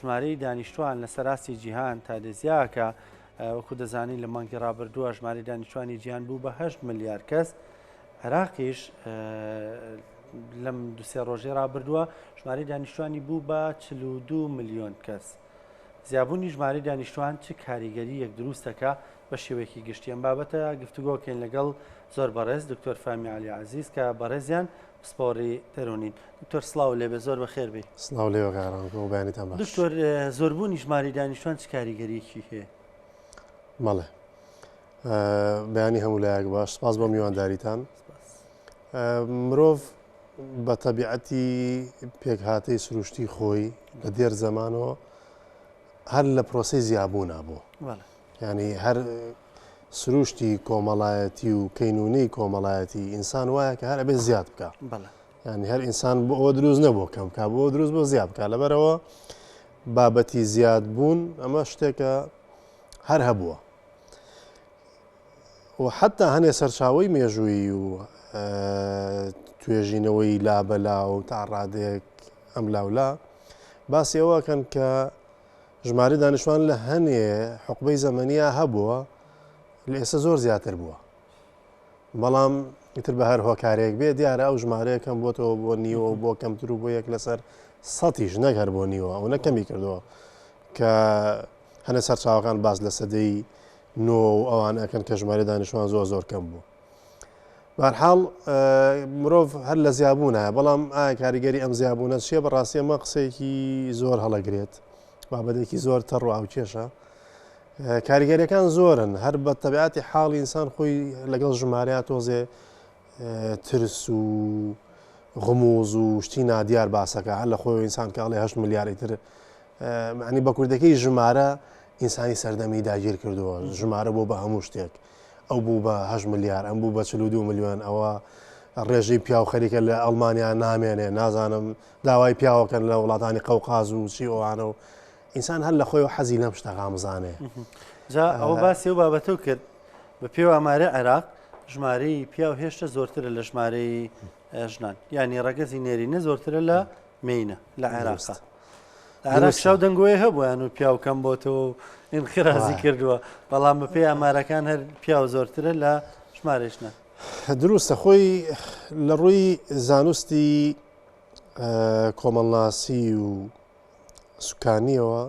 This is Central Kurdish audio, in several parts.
ژمارەی دانیشتوان لەسەر ئاستی جیهان تا دێ زیاکا، وەکو دەزانین لە مانگی ڕابردووە ژمارەی دانیشتوانی جیهان بوو بە 8 ملیار کەس، عێراقیش لەم دوسێ ڕۆژەی ڕابردووە ژمارەی دانیشتوانی بوو بە 42 ملیۆن کەس. زیابوونی ژمارەی دانیشتوان چ کاریگەرییەک دروست دەکا بە شێوەیەکی گشتی ئەم بابەتە گفتوگۆکەین لەگەڵ زۆر بەڕێز دکتۆر فامی عەلی عەزیز کە بەڕێزیان پسپۆڕی دەروونین. دکتۆر سڵاو لێبێ زۆر بەخێر بێی. سڵاو لێوە کاک ڕامکۆ بەیانیتان باش. دکتۆر زۆربوونی ژمارەی دانیشتوان چ کاریگەریەکی هەیە؟ بەڵێ بەیانی هەموو لایەک باش سپاس بۆ میوانداریتان. مرۆڤ بە تەبیعەتی پێکهاتەی سروشتی خۆی لە دێر زەمانەوە هەر لە پرۆسەی زیابوونا بوو. یانی هەر سروشتی کۆمەڵایەتی و کەینونەی کۆمەڵایەتی ئینسان وایە کە هەر ئەبێ زیاد بکە ینی هەر ئینسان بۆ ئەوە دروست نەبوو کەم بکە بۆ دروست بۆ زیاد بکە لەبەرەوە بابەتی زیاد بوون ئەمە شتێکە هەر هەبووە و حتا هەنێ سەرچاوی مێژوویی و توێژینەوەی لابەلا و تا ڕادێک ئەم لاولا باسی ئەوەکەن کە ژمارەی دانیشتوان لە هەنێ حوقبەی زەمەنیا هەبووە لە ئێستا زۆر زیاتر بووە بەڵام ئیتر بە هەر هۆکارێک بێ دیارە ئەو ژمارەیە کەم بۆتەوە بۆ نیوە و بۆ کەمتر و بۆ یەک لەسەر سەتیش نەک هەر بۆ نیوە ئەو نە کەمی کردەوە کە هەنە سەرچاوەکان باس لە سەدەی نۆ و ئەوان ئەکەن کە ژمارە دانیشتوان زۆر زۆر کەم بوو. بەهەرحاڵ مرۆڤ هەر لە زیابوونایە بەڵام ئایا کاریگەری ئەم زیابوونە چییە بەڕاستی ئەمە قسەیەکی زۆر هەڵەگرێت بابەتێکی زۆر تەڕ و ئاوکێشە کاریگەریەکان زۆرن هەر بە تەبعاتی حاڵی ئینسان خۆی لەگەڵ ژمارەیە تۆزێ ترس و غموز و شتی نادیار باسەکە هەر لە خۆی ئینسان کاڵێ 8 ملیاری تر معنی بە کوردەکەی ژمارە ئینسانی سەردەمی داگیر کردووە ژمارە بۆ بە هەموو شتێک ئەو بوو بە هەشت ملیار ئەم بوو بە 42 ملیۆن ئەوە ڕێژەی پیاو خەریکە لە ئەڵمانیا نامێنێ نازانم داوای پیاوەکەن لە وڵاتانی قەوقاز و چی ئەوانە و ئینسان هەر لە خۆی و حەزی لەم شتە غامزانێ جا ئەوە باسی و بابەتەو کرد بە پێی ئامارە عێراق ژمارەی پیاو هێشتا زۆرترە لە ژمارەی ژنان یعنی ڕەگەزی نێرینە زۆرترە لە مێینە لە عێراقا. عێراق شاو دەنگۆی هەبوویان و پیاو کەم بۆتەوە و ئینقرازی کردووە بەڵام بەپێی ئامارەکان هەر پیاو زۆرترە لە ژمارەی ژنان. دروستە خۆی لە ڕووی زانستی کۆمەڵناسی و سوکانیەوە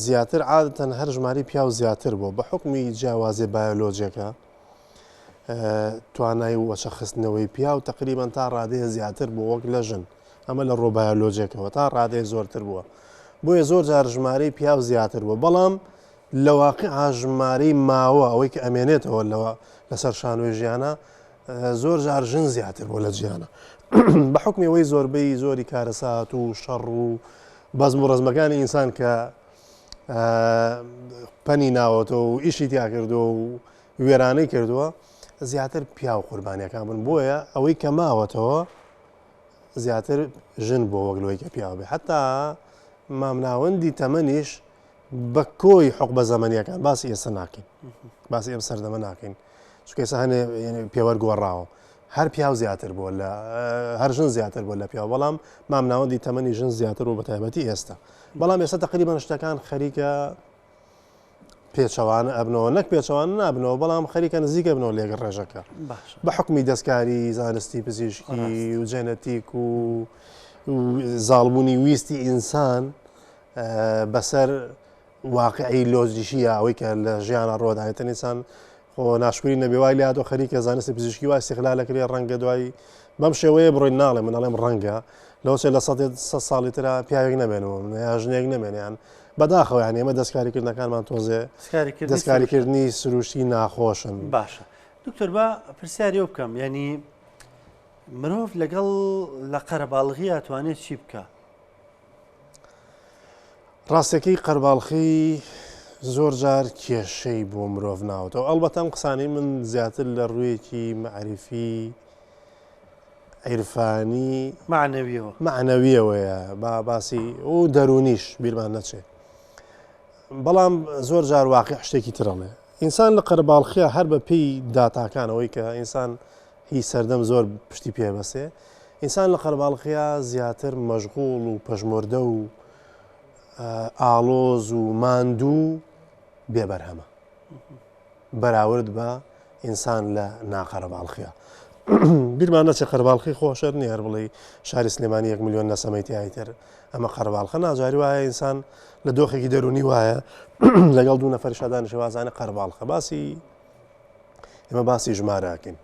زیاتر عادەتەن هەر ژمارەی پیاو زیاتر بووە بە حوکمی جیاوازیە بایۆلۆجیەکە توانای وەچەخستنەوەی پیاو تقریبان تا ڕادەیە زیاتر بوو وەک لە ژن ئەمە لە ڕووە بایۆلۆجیەکەوە تا ڕادەیە زۆرتر بووە بۆیە زۆر جار ژمارەی پیاو زیاتر بووە بەڵام لە واقع ژمارەی ماوە ئەوەی کە ئەمێنێتەوە لەوە لەسەر شانۆی ژیانە زۆر جار ژن زیاتر بوو لە جیانە بە حکمی ئەوەی زۆربەی زۆری کارەسات و شەڕ و بەزم و ڕەزمەکانی ئینسان کە پەنی ناوەتەوە و ئیشی تیا کردووە و وێرانەی کردووە زیاتر پیاو قوربانیەکان بن بۆیە ئەوەی کە ماوەتەوە زیاتر ژن بۆ وەک لەوەی کە پیاو بێ حتا مامناوەندی تەمەنیش بە کۆی حوقبە زەمەنیەکان باسی ئێستا ناکەین باسی ئەم سەردەمە ناکەین چونکە ئێستا هەنێ پێوەر گۆڕاوە هەر پیاو زیاتر بووە لە هەر ژن زیاتر بووە لە پیاو بەڵام مامناوەندی تەمەنی ژن زیاتر بوو بە تایبەتی ئێستا بەڵام ئێستا تقریبان شتەکان خەریکە پێچەوانە ئەبنەوە نەک پێچەوانە نابنەوە بەڵام خەریکە نزیکە بنەوە لێگە ڕێژەکە بە حکمی دەستکاری زانستی پزیشکی و جەنەتیک و زاڵبوونی ویستی ئینسان بەسەر واقعی لۆجیشیە ئەوەی کە لە ژیانە ڕۆداێتن ئینسان خۆ ناشکری نەبێ وای لاتۆ خەریکە زانستی پزیشکی وا استغلال ئەکرێ ڕەنگە دوای بەم شێوەیە بڕۆین ناڵێ من ئەڵێم ڕەنگە لەوچێ لە سەد ساڵی ترا پیاوێک نەمێنەوە یا ژنێک نەمێنیان بەداخەوە یان ئێمە دەستکاریکردنەکانمان تۆزێ دەستکاریکردنی سروشتی ناخۆشن باشە دکتۆر با پرسیاری ئەو بکەم یعنی مرۆڤ لەگەڵ لە قەرەباڵغیە توانێت چی بکە ڕاستەکەی قەرباڵخی زۆر جار کێشەی بۆ مرۆڤ ناوەتەوە ئەڵبەتە ئەم قسانەی من زیاتر لە ڕوویەکی مەعریفی عیرفانی معنەویەوە معنەویەوەیە با باسی و دەروونیش بیرمان نەچێ بەڵام زۆر جار واقع شتێکی ترەڵێ ئینسان لە قەرباڵخیا هەر بە پێی داتاکانەوەی کە ئینسان هی سەردەم زۆر پشتی پێ بەسێ ئینسان لە قەرباڵخیا زیاتر مەشغوڵ و پەژمردە و ئاڵۆز و ماندوو بێ بەرهەمە بەراورد بە ئینسان لە ناقەرەباڵخیا. بیرمان نەچێ قەرەباڵخی خۆشەر نییە هەر بڵێی شاری سلێمانی یەک ملیۆن نەسەمەی تیای تر ئەمە قەرەباڵخە ناجاری وایە ئینسان لە دۆخێکی دەرونی وایە لەگەڵ دوو نەفەر دانیشێ وازانە قەرەباڵخە باسی ئێمە باسی ژمارەکەین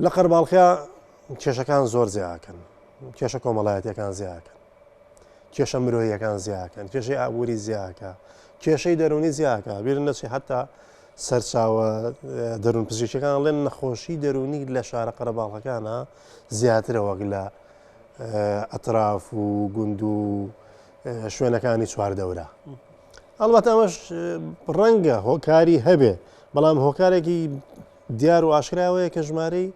لە قەرباڵخیا کێشەکان زۆر زیاکەن کێشە کۆمەڵایەتەکان زیاکەن کێشە مرۆییەکان زیاکەن، کێشەی ئابووری زیاکە، کێشەی دەروونی زیاکە، بیرن نەچێ هەتا سەرچاوە دەروون پزیشکەکان ئەڵێن نەخۆشی دەروونی لە شارە قەرەباڵغەکانە زیاترە وەک لە ئەتراف و گوند و شوێنەکانی چواردەورە. ئەڵبەتە ئەمەش ڕەنگە هۆکاری هەبێ، بەڵام هۆکارێکی دیار و ئاشکراوەیە کە ژمارەی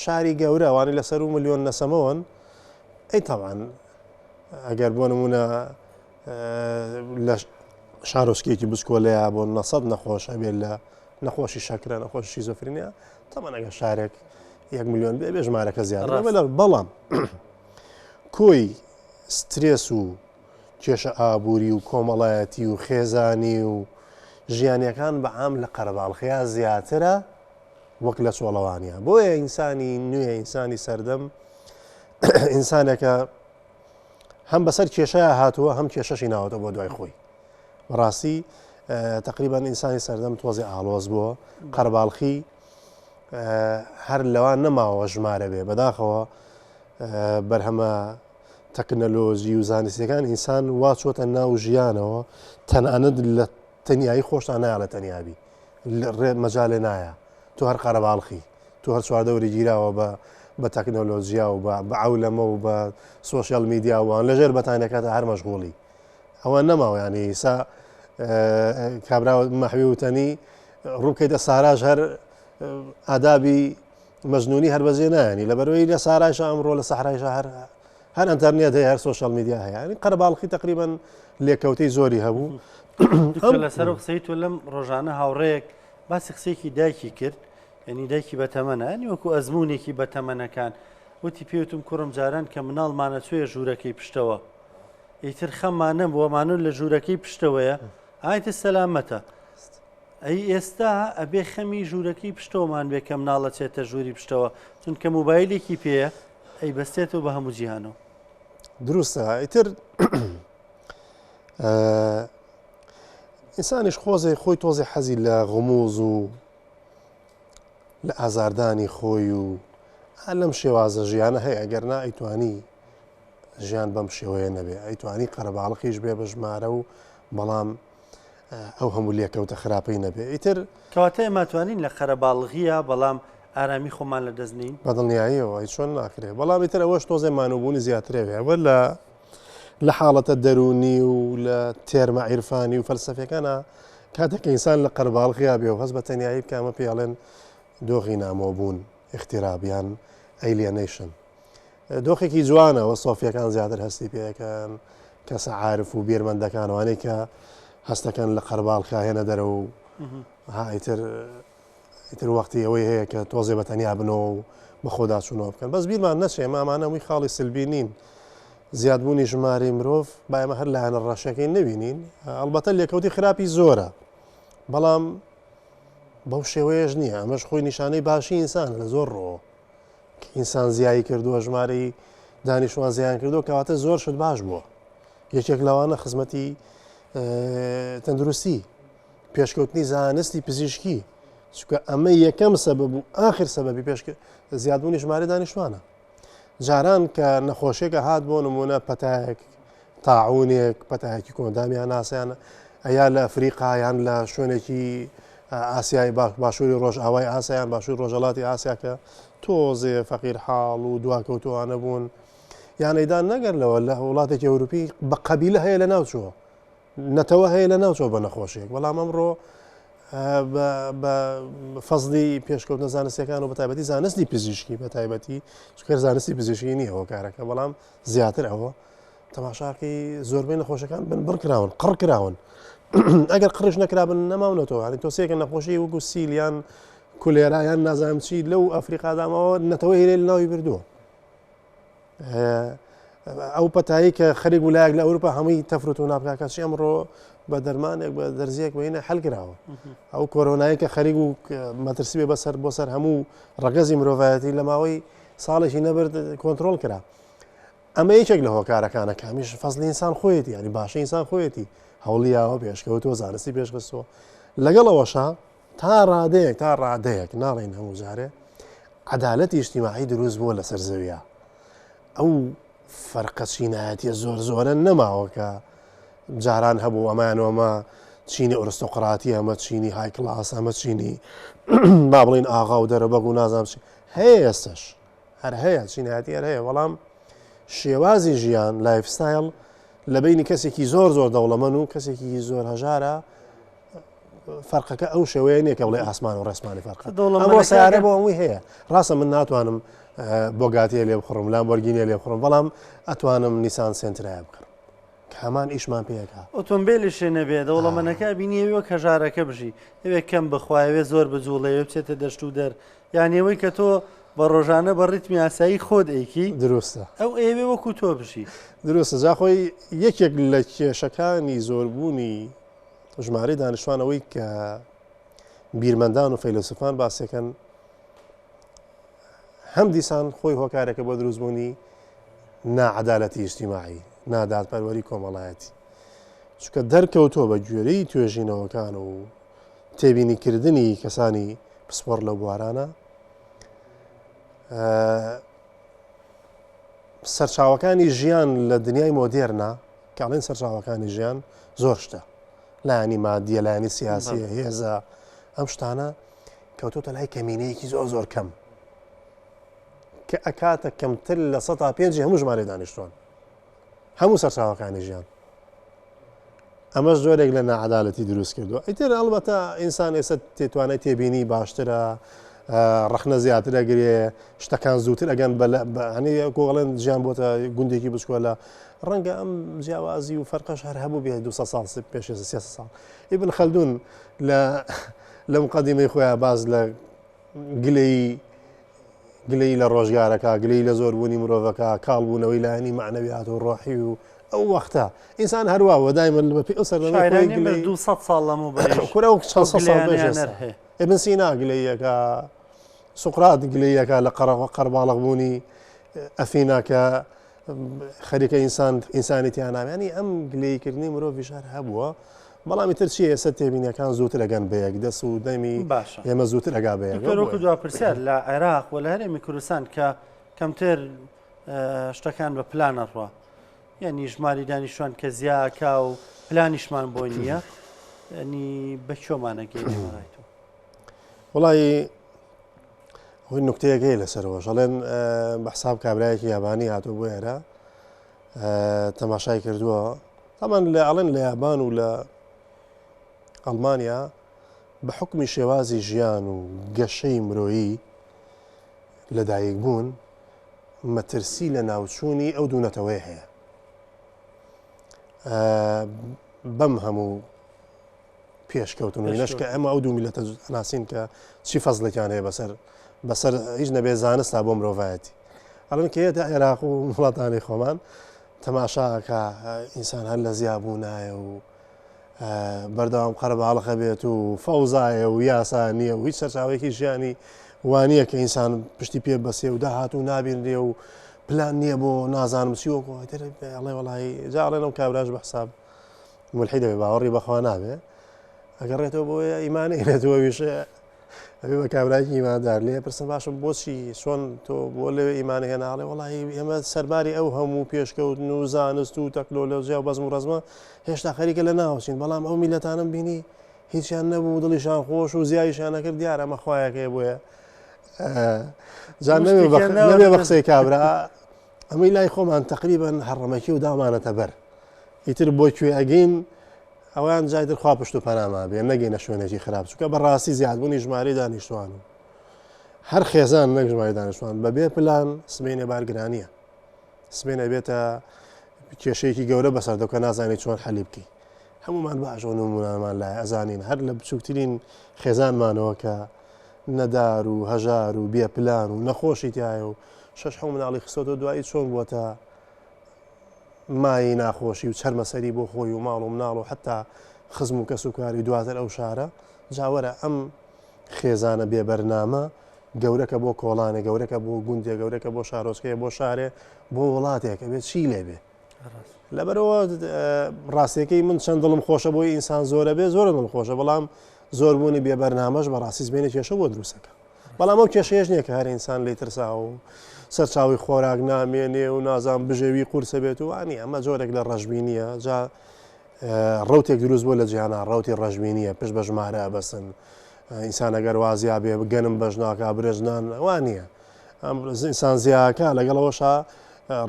شاری گەورە ئەوانەی لەسەر و ملیۆن نەسەمەوەن ئەی تەوان ئەگەر بۆ نمونە لە شارۆچکێکی بچکۆلەیە بۆ 900 نەخۆش هەبێت لە نەخۆشی شەکرە نەخۆشی شیزۆفرینیا تەمان ئەگەر شارێک یەک میلیۆن بێ بێ ژمارەکە زیاد بەڵام کۆی سترێس و کێشە ئابووری و کۆمەڵایەتی و خێزانی و ژیانیەکان بە عام لە قەرەباڵخیا زیاترە وەک لە چۆڵەوانیا بۆیە ئینسانی نوێ ئینسانی سەردەم ئینسانێکە هەم بەسەر کێشەیە هاتووە هەم کێشەشی ناوەتە بۆ دوای خۆی بەڕاستی تقریبان ئینسانی سەردەم تۆزی ئاڵۆز بووە قەرباڵخی هەر لەوان نەماوە ژمارە بێ بەداخەوە بەرهەمە تەکنەلۆژی و زانستیەکان ئینسان وا چۆتە ناو ژیانەوە تەنانەت لە تەنیایی خۆشتان نایڵێ تەنیابی ڕێ مەجالێ نایە تۆ هەر قەرەباڵخی تۆ هەر چواردەوری گیراوە بە بە تەکنەلۆژیا و بە بە عەولەمە و بە سۆشیال میدیا وان لەژێر بەتانەکەتە هەر مەشغوڵی ئەوە نەماوە ینی ئیسا کابرا مەحوی وتەنی ڕووکەیتە ساراش هەر ئادابی مەجنونی هەر بەجێ نایەنی لەبەرەوەی لە سارایشە ئەمڕۆ لە سەحرایشە هەر هەر ئەتەرنێت هەیە هەر سۆشیال میدیا هەیە ینی قەرەباڵخی تقریبا لێکەوتەی زۆری هەبوو. لەسەر قسەی تۆ لەم ڕۆژانە هاوڕێیەک باسی قسەیەکی دایکی کرد یعنی دایکی بەتەمەنە ینی وەکو ئەزمونێکی بەتەمەنەکان وتی پێوتم کوڕم جاران کە مناڵمانە چۆیە ژوورەکەی پشتەوە ئیتر خەممان نەبووە مانو لە ژوورەکەی پشتەوەیە ئایتە سەلامەتە ئەی ئێستا ئەبێ خەمی ژوورەکەی پشتەوەمان بێ کە مناڵە چێتە ژووری پشتەوە چونکە موبایلێکی پێیە ئەی بەستێتەوە بە هەموو جیهانەوە. دروستە ئیتر ئینسانیش خۆزێ خۆی تۆزێ حەزی لە غموز و لە ئازاردانی خۆی و لەم شێوازە ژیانە هەیە ئەگەر نا ئەیتوانی ژیان بەم شێوەیە نەبێ ئەیتوانی قەرەباڵخیش بێ بە ژمارە و بەڵام ئەو هەموو لێکەوتە خراپەی نەبێ ئیتر. کەواتە ئێمە توانین لە قەرەباڵغییە بەڵام ئارامی خۆمان لە دەست نین؟ بە دڵنیاییەوە ئەی چۆن ناکرێ بەڵام ئیتر ئەوەش تۆزێ مانووبوونی زیاترەوێ ئەوە لە لە حاڵەتە دەروونی و لە تێرمە عیرفانی و فەلسەفیەکانە کاتێک کە ئینسان لە قەرەباڵغیا بێ و هەست بە تەنیایی بکا ئەمە پێی ئەڵێن دۆخی نامۆبوون اغتراب یان alienation دۆخێکی جوانە وە سۆفیەکان زیاتر هەستی پێەکەن کەسە عارف و بیرمەندەکان وانەی کە هەستەکەن لە قەرباڵخا هێنە دەرەوە و ئیتر ئیتر وەختی ئەوەی هەیە کە تۆزێ بە تەنیا بنەوە و بەخۆدا چوونەوە بکەن بەس بیرمان نەچێ ئێمە ئەمانە هەمووی خاڵی سلبی نین زیادبوونی ژمارەی مرۆڤ با ئێمە هەر لایەنە ڕەشەکەی نەبینین ئەڵبەتە لێکەوتی خراپی زۆرە بەڵام بەو شێوەیەش نییە ئەمەش خۆی نیشانەی باشی ئینسانە لە زۆر ڕۆ ئینسان زیایی کردووە ژمارەی دانیشتوان زیان کردووە کەواتە زۆر شت باش بووە یەکێک لەوانە خزمەتی تەندروستی پێشکەوتنی زانستی پزیشکی چونکە ئەمە یەکەم سەبەب و ئاخر سەبەبی پێش زیادبوونی ژمارە دانیشتوانە جاران کە نەخۆشیێکە هات بۆ نمونە پەتایەک تاعونێک پەتایەکی کۆندامیان ناسیان ئەیا لە ئەفریقا یان لە شوێنێکی ئاسیای باشووری ڕۆژئاوای ئاسیان باشوور ڕۆژەڵاتی ئاسیا کە تۆزێ فەقیر حاڵ و دواکەوتوانە بوون یانەیدان نەگەر لەوە لە وڵاتێکی ئەوروپی بە قەبیلە هەیە لە ناوچووە نەتەوە هەیە لە ناوچەوە بە نەخۆشیێک بەڵام ئەمڕۆ بە فەزلی پێشکەوتنە زانستیەکان و بەتایبەتی زانستی پزیشکی بە تایبەتی چکەر زانستی پزیشکی نییە هۆکارەکە بەڵام زیاتر ئەوە تەماشاکەی زۆربەی نەخۆشەکان بن بڕ کراون قڕ کراون ئەگەر قڕش نەکرابن نەماونەتەوە هەنی تۆسێکە نەخۆشی وەکو سیلیان کولێرا یان نازانم چی لەو ئەفریقادامەوە نەتەوە هێرێ ناوی بردووە. ئەو پەتایی کە خەریک بوو لایەک لە ئەوروپا هەمووی تەفروت و نابکا کەچی ئەمڕۆ بە دەرمانێک بە دەرزیەک بەینە حل کراوە ئەو کۆرۆنایی کە خەریک و مەترسی بێ بەسەر بۆ سەر هەموو ڕەگەزی مرۆڤایەتی لە ماوەی ساڵێکی نەبرد کۆنتترۆل کرا ئەمە یەکێک لە هۆکارەکانە کامیش فەزلی ئینسان خۆیەتی ینی باشە ئینسان خۆیەتی هەوڵیاوە پێشکەوتووە زانستی پێشخستووە لەگەڵ ئەوەشا تا ڕادەیەک تا ڕادەیەک ناڵێن هەموو جارێ عەدالەتی ئیجتیماعی دروست بووە لەسەر زەویە ئەو فەرقە چینایەتیە زۆر زۆرە نەماوە کە جاران هەبوو ئەمایان ئەمە چینی ئۆرستۆقراتی ئەمە چینی high class ئەمە چینی با بڵین ئاغا و دەرەبەگ و نازانم چی هەیە ئێستش هەر هەیە چینایەتی هەر هەیە بەڵام شێوازی ژیان lifestyle لە بینی کەسێکی زۆر زۆر دەوڵەمەن و کەسێکی زۆر هەژارە فەرقەکە ئەو شێوەیە نییە کە بڵێ ئاسمان و ڕێسمانی فەرق ئەمڕۆ سیارە بۆ هەمووی هەیە ڕاستە من ناتوانم بۆگاتیە لێ بخڕم لام بۆرگینیە لێ بخڕم بەڵام ئەتوانم نیسان سێنترایە بکڕم هەمان ئیشمان پێەکە ئۆتۆمبیلیشێ نەبێ دەوڵەمەنەکە بینی ئەوێ وەک هەژارەکە بژی ئەوێ کەم بخوا ئەوێ زۆر بجوڵێ ئەوێ بچێتە دەشت و دەر یان ئەوەی کە تۆ بە ڕۆژانە بە ڕیتمی ئاسایی خۆت ئەیکی دروستە ئەو ئەوێ وەکو تۆ بژی دروستە جا خۆی یەکێک لە کێشەکانی زۆربوونی ژمارەی دانیشتوان ئەوەی کە بیرمەندان و فەیلەسوفان باسیەکەن هەم دیسان خۆی هۆکارێکە بۆ دروستبوونی ناعەدالەتی ئیجتیماعی نادادپەروەری کۆمەڵایەتی چونکە دەرکەوتووە بە گوێرەی توێژینەوەکان و تێبینیکردنی کەسانی پسپۆڕ لەو بوارانە سەرچاوەکانی ژیان لە دنیای مۆدێرنا کە ئەڵێن سەرچاوەکانی ژیان زۆر شتە لایەنی مادیە لایەنی سیاسیە هێزە ئەم شتانە کەوتۆتە لای کەمینەیەکی زۆر زۆر کەم کە ئەکاتە کەمتر لە 100 پێنجی هەموو ژمارە دانیشتوان هەموو سەرچاوەکانی ژیان ئەمەش جۆرێک لە ناعەدالەتی دروست کردووە ئیتر ئەڵبەتە ئینسان ئێستا تێتوانای تێبینی باشترە ڕەخنە زیاتر ئەگرێ شتەکان زووتر ئەگەن بەنی گۆڵێن ژیان بۆتە گوندێکی بچکۆلە ڕەنگە ئەم جیاوازی و فەرقەش هەر هەبوو بێ 200 ساڵ پێش 300 ساڵ ئیبن خەلدون لە لە مقدمەی خۆیان باز لە گلەیی گلەیی لە ڕۆژگارەکە، گلەیی لە زۆربوونی مرۆڤەکە، کاڵبوونەوەی لایەنی مەعنەویات و ڕۆحی و ئەو وەختە. ئینسان هەر وا بووە دایمەن بەپێی ئەو سەردەمەی خۆی شاعیرانی ئێمە گلەیی 200 ساڵ لەمەوبەریش کورە ئەو چەند ئەو سەد ساڵ پێش گلەیانەیان ئێستا. هەر هەیە. ئیبن سینا گلەییەکە، سوقرات گلەییەکە لە قەرەباڵغ بوونی ئەثینا کە خەریکە ئینسان ئینسانی تیا نامێ یانی ئەم گلەییکردنی مرۆڤیش هەر هەبووە بەڵام ئیتر چییە ئێستا تێبینیەکان زووتر ئەگەن بە یەک دەس و دەمی باشە ئێمە زووتر ئەگا بە یەک دکتۆر وەکو دوا پرسیار لە عێراق و لە هەرێمی کوردستان کە کەمتر شتەکان بە پلان ئەڕوا یعنی ژماری دانیشتوان کە زیاکا و پلانیشمان بۆ نییە ینی بە کوێمانەگەی ڕای تۆ؟ وڵی هۆی نوکتەیەک هەیە لەسەرەوەش ئەڵێن بە حساب کابرایەکی یابانی هاتوو بۆ ئێرە تەماشای کردووە تامان لە ئەڵێن لە یابان و لە ئەڵمانیا بە حکمی شێوازی ژیان و گەشەی مرۆیی لەدایک بوون مەترسی لە ناوچوونی ئەو دوو نەتەوەیە هەیە بەم هەموو پێشکەوتن و ئینەش کە ئەمە ئەو دوو میلەتە ناسین کە چی فەزڵێکیان هەیە بەسەر بەسەر هیچ نەبێ زانستا بۆ مرۆڤایەتی ئەڵێن کە یەتە عێراق و وڵاتانی خۆمان تەماشاکە ئینسان هەر لە زیابوونایە و بەردەوام قەرەباڵخە بێت و فەوزایە و یاسا نییە و هیچ سەرچاوێکی ژیانی وانە کە ئینسان پشتی پێ بەسێ و داهات و نابینرێ و پلان نییە بۆ نازانم چی وەکو ئەڵێ وەڵی جا ئەڵێن ئەو کابراش بە حساب مولحید ئەبێ باوەڕی بەخوا نابێ ئەگەڕێتەوە بۆ ئیمانە ئێنێتەوە ویش ئەبێ بە کابراکی ئیماندار لێ پرسم باشم بۆچی چۆن تۆ بۆ لەوێ ئیمانە هێناڵێ وەڵی ئێمە سەرباری ئەو هەموو پێشکەوتن و زانست و تەکنۆلۆژیا و بەزم و ڕەزمە هێشتا خەریکە لە ناوچین بەڵام ئەو میلەتانم بینی هیچیان نەبوو دڵیشان خۆش و زیایشان نەکرد دیارە ئەمە خوایەکەی بۆیە جا نەبێ بە قسەی کابرا ئەمەی لای خۆمان تقریبا هەڕەمەکی و دامانەتە بەر ئیتر بۆ کوێ ئەگەین ئەویان جایتر خوا پشت و پەنامان بێ نەگەینە شوێنێکی خراپ چونکە بەڕاستی زیادبوونی ژمارەی دانیشتوان و هەر خێزان نەک ژمارەی دانیشتوان بەبێ پلان سبەینێ بارگرانیە سبەینێ بێتە کێشەیەکی گەورە بەسەر دەکە نازانێت چۆن حەلی بکەی هەمومان باش و نمونانمان لای ئەزانین هەر لە بچووکترین خێزانمانەوە کە نەدار و هەژار و بێ پلان و نەخۆشی تایە و شەش حەو مناڵی خستۆتەوە دوایی چۆن بووەتە مایەی ناخۆشی و چەرمەسەری بۆ خۆی و ماڵ و مناڵ و حتا خزم و کەس و کاری دواتر ئەو شارە جاوەرە ئەم خێزانە بێ بەرنامە گەورەکە بۆ کۆڵانێ گەورەکە بۆ گوندێ گەورەکە بۆ شارۆچکەیە بۆ شارێ بۆ وڵاتێک ئەبێت چی لێبێ لەبەرەوە ڕاستیەکەی من چەند دڵم خۆشە بۆی ئینسان زۆرە بێ زۆرە دڵم خۆشە بەڵام زۆربوونی بێ بەرنامەش بەڕاستی زمێنی کێشە بۆ دروستەکە بەڵام ئەو کێشەیەش نییە کە هەر ئینسان لی ترسا و سەرچاوی خۆراک نامێنێ و نازان بژێوی قورسە بێت و وانی ئەمە جۆرێک لە ڕەشبینیە جا ڕوتێک دروست بۆ لە جیهانا ڕوتی ڕەشبینیە پشت بە ژمارە بەسن ئینسان ئەگەر وازیا بێ گەنم بەش ناکا برێژنان وانە ئەم ئینسان زیاکە لەگەڵەوەشا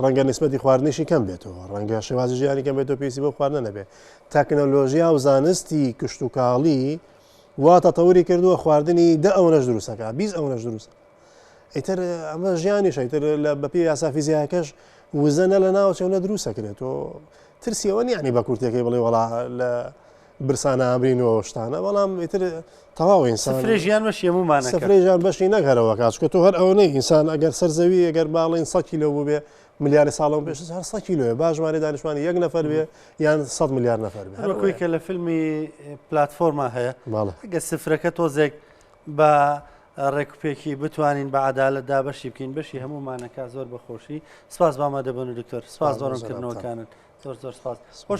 ڕەنگە نسبەتی خواردنیشی کەم بێتەوە ڕەنگە شێوازی ژیانی کەم بێتەوە پێویستی بۆ خواردنە نەبێت تەکنەلۆژیا و زانستی کشتتوکاڵی وا تەتەوری کردووە خواردنی دە ئەوەنەش دروستەکە 20 ئەوەنەش دروست ئیتر ئەمە ژیانیش ئیتر لە بەپێی یاسا فیزیایەکەش وزە نە لە ناوچە و نە دروستەکرێت تۆ ترسیەوە نیانی بە کورتەکەی بڵێ وڵا لە برسانە ئامرین و شتانە بەڵام ئیتر تەواو ئینسان سفرەی ژیان بەشی هەموومانە سفرەی ژیان بەشی نەک هەرەوە کات چونکە تۆ هەر ئەوەنەی ئینسان ئەگەر سەر زەوی ئەگەر باڵین 100 کیلۆ بووبێ ملیار ساڵەوە پێش هەر 100 کیلۆیە با ژمارەی دانیشتوانی یەک نەفەر بێ یان 100 ملیار نەفەر بێ هەر وەکوی کە لە فیلمی پلاتفۆرما هەیە ئەگەر سفرەکە تۆزێک بە ڕێکوپێکی بتوانین بە عەدالەت دابەشی بکەین بەشی هەموومانەکە زۆر بەخۆشی سپاس بامادەبوون دکتۆر سپاس بۆ ڕوونکردنەوەکانت زۆر زۆر سپاس.